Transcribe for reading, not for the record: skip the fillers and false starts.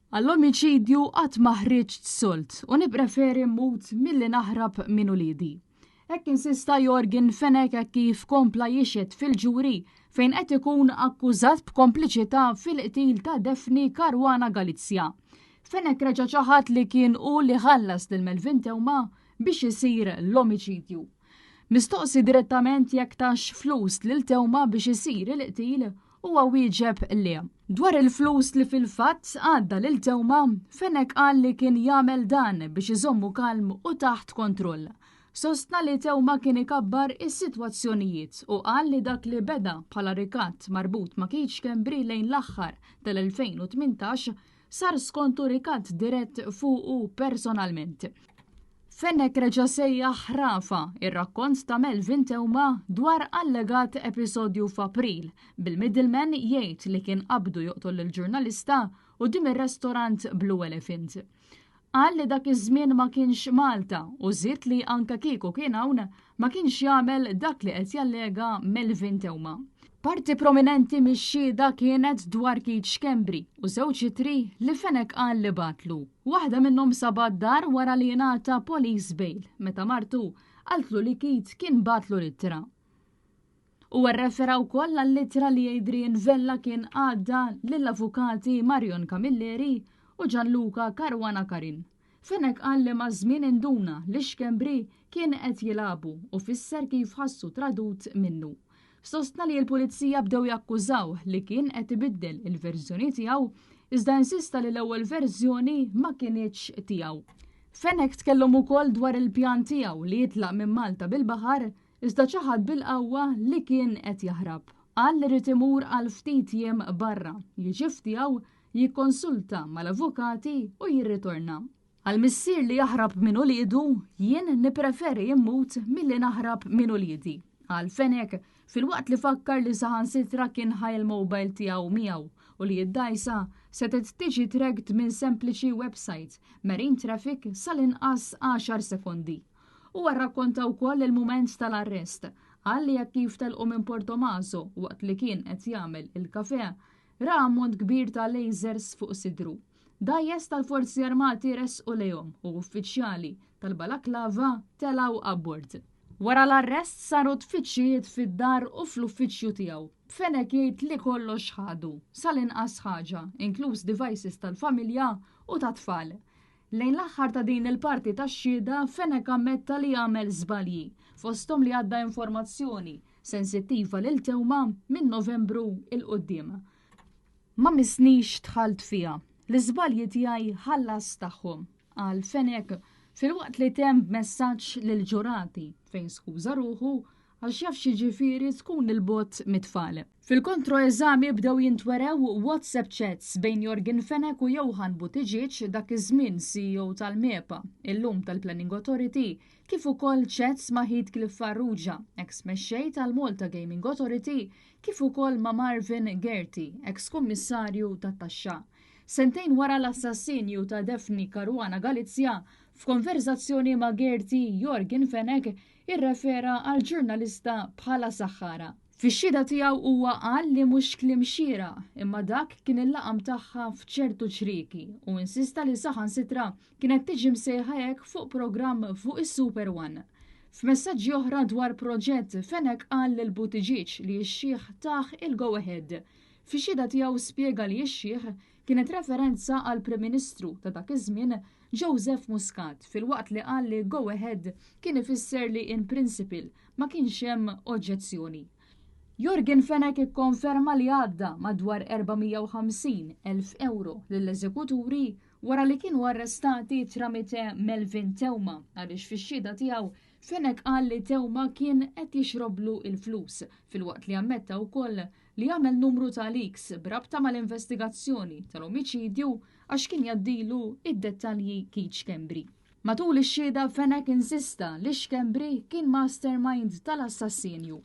Għall-omiċidju qatt ma ħriġt sold u nippreferi mmut milli naħrab minn uliedi. Hekk insista Yorgen Fenech hekk kif kompla jixhed fil-ġuri fejn qed ikun akkużat b'kompliċità fil-qtil ta' Daphne Caruana Galizia. Fenech reġa' ċaħad li kien hu li ħallas lil Melvin Theuma biex isir l-omiċidju. Mistoqsi direttament jekk tax flus lil Theuma biex isir il-qtil, huwa wieġeb le. Dwar il-flus li fil-fatt għadda lil Theuma, Fenech qal li kien jagħmel dan biex iżommu kalm u taħt kontroll. Sostna li Theuma kien ikabbar is-sitwazzjonijiet u qal li dak li beda bħala rikatt marbut ma' Keith Schembri lejn l-aħħar tal-2018 sar skontu rikatt dirett fuqu personalment. Fenech reġa' sejjaħ ħrafa ir-rakkont ta' Melvin Theuma dwar allegat episodju f'April, bil-middleman jgħid li kien qabdu joqtol lill-ġurnalista quddiem ir-restorant Blue Elephant. Qal li dak iż-żmien ma kienx Malta u żied li anke kieku kien hawn ma kienx jagħmel dak li qed jallega Melvin Theuma. Parti prominenti mix-xhieda kienet dwar Keith Schembri u żewġ ittri li Fenech qal li bagħatlu. Waħda minnhom sabha d-dar wara li ngħata police bail meta martu qaltlu li Keith kien bagħatlu l-ittra. Huwa rrefera wkoll għall-ittra li Adrian Vella kien għadda lill-avukati Marion Camilleri u Gianluca Caruana Karin. Fenech qal li maż-żmien induna li Schembri kien qed jilagħbu u fisser kif ħassu tradut minnu. Sostna li l-pulizija bdew jakkużawh li kien qed ibiddel il-verżjoni tiegħu iżda insista li l-ewwel verżjoni ma kinitx tiegħu. Fenech tkellem ukoll dwar il-pjan tiegħu li jitlaq minn Malta bil-baħar iżda ċaħad bil-qawwa li kien qed jaħrab. Qal li ried imur għal ftit jiem barra, jiġi f'tiegħu jikkonsulta mal-avukati u jirritorna. Għal missier li jaħrab minn uliedu, jien nippreferi immut milli naħrab minn uliedi, qal Fenech filwaqt li fakkar li saħansitra kien ħa l-mobile tiegħu miegħu u li d-dgħajsa setgħet tiġi tracked minn sempliċi website Marine Traffic sal-inqas għaxar sekondi. Huwa rrakkonta wkoll il-mument tal-arrest. Qal li hekk kif telqu minn Portomaso waqt li kien qed jagħmel il-kafè, ra ammont kbir ta' lasers fuq sidru. Dgħajjes tal-Forzi Armati resqu lejhom u uffiċjali tal-Balaklava telgħu abbord. Wara l-arrest saru tfittxijiet fid-dar u fl-uffiċċju tiegħu, b'Fenech jgħid li kollox ħadu, sal-inqas ħaġa, inkluż devices tal-familja u tat-tfal. Lejn l-aħħar ta' din il-parti tax-xhieda, Fenech ammetta li għamel żbalji, fosthom li għadda informazzjoni sensittiva lil Theuma minn Novembru 'l quddiem. Ma missnix dħalt fiha. L-iżbalji tiegħi ħallas tagħhom, qal Fenech filwaqt li temm b'messaġġ lill-ġurati fejn skuża ruħu għax jaf x'jiġifieri tkun 'il bogħod mit-tfal. Fil-kontroeżami bdew jintwerew WhatsApp chats bejn Yorgen Fenech u Johann Buttigieg, dak iż-żmien CEO tal-MEPA, illum tal-Planning Authority, kif ukoll chats ma' Heathcliff Farrugia, eks mexxej tal-Malta Gaming Authority, kif ukoll ma' Marvin Gaerty, eks Kummissarju tat-Taxxa. Sentejn wara l-assassinju ta' Daphne Caruana Galizia, f'konverżazzjoni ma' Gaerty, Yorgen Fenech irrefera għall-ġurnalista bħala saħħara. Fix-xhieda tiegħu huwa qal li mhux kliem xieraq imma dak kien il-laqam tagħha f'ċertu ċrieki u insista li saħansitra kienet tiġi msejħa hekk fuq programm fuq is-Super One. F'messaġġi oħra dwar proġett, Fenech qal lil Buttigieg li x-xiħ tah il-go ahead. Fix-xhieda tiegħu spjega li x-xiħ kienet referenza għall-Prim Ministru ta' dak iż-żmien Joseph Muscat filwaqt li qal li go ahead kien ifisser li in principle ma kienx hemm oġġezzjoni. Yorgen Fenech ikkonferma li għadda madwar 450 elf ewro lill-eżekuturi wara li kienu arrestati tramite Melvin Theuma għaliex fix-xhieda tiegħu Fenech qal li Theuma kien qed jixroblu l-flus filwaqt li ammetta wkoll li għamel numru ta' leaks b'rabta mal-investigazzjoni tal-omiċidju għax kien jgħaddilu id-dettalji Keith Schembri. Matul ix-xhieda Fenech insista li Schembri kien mastermind tal-assassinju.